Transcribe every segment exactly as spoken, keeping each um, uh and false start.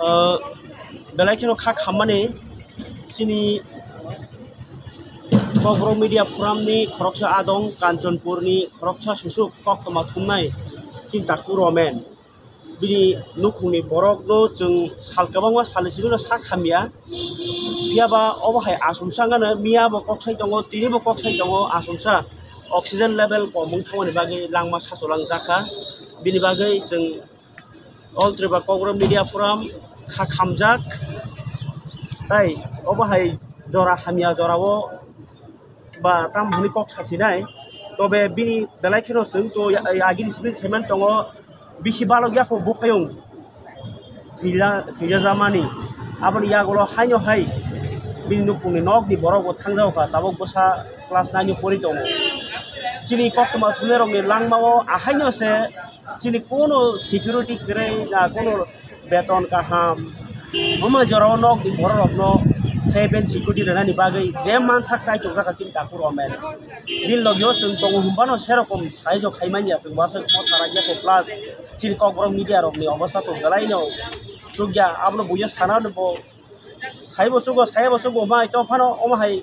Uh, belai kheno kha khammani chini Kokborok Media Forum ni khoroksa adong, Kanchanpur ni khoroksa susuk koktwma thumnai chini takhuk Romen. Bini nukhungni borokno chwng sal kwbangma salni simi no sak hamya. Phiya ba obo hai asumsa wngano, miya bo kok sai tongo, tini bo kok sai tongo, asumsa oxygen level kom wng thangmani bagwi langma sachulang jakha. Bini bagwi chwng All Tripura Kokborok Media Forum kha khamjak. Tai obo hai jora hamya jorao ba tam hwnwi kok sasinai. Tobe bini belai kheno chwng to ya-, agini simi saiman tongo, bisi balok yakho buphayung thwija-, thwijajamani. Aboni yagulo haino hai bini nukhungni nokni borok bo thangjago kha, tabuk bwsa class nine o pori tongo. Chini koktwma thumnairokni langmao ahaino se chini kono security kwrwi na kono beton kaham. Omo jorao nokni bororokno safe and security rwnani bagwi je mansak chai tongjak kha chini takhuk Romen. Bini logio chwng tongo hwnbano serokom saijo khaimanya chwng wasuk motha ragya kho plus chini Kokborok media rokni obostha to belaino chukya, abono buino sana bo saibo chugo, saibo chugo mai tongphano omo hai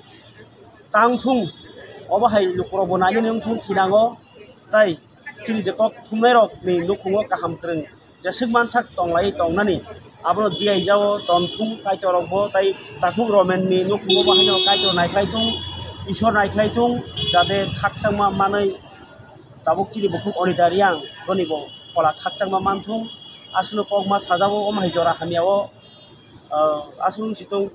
tang thung, obo hai lukurokbo nainani wng thung thinango, tai chini je kok thumnairokni nukhungo kaham kwrwng jeswk mansak tonglaiwi tongnani, abono diyaijao ton thung Kaitorrokbo, tai takhuk Romenni nukhungo bo haino Kaitor naikhlai thung, Isor naikhlai thung, jate khakchangma manwi tabuk chini bukhuk Onita Reang bonibo phola khakchangma manthung, aswkno kokma sajao omo hai jora hamyao, ah, aswk wng si thung.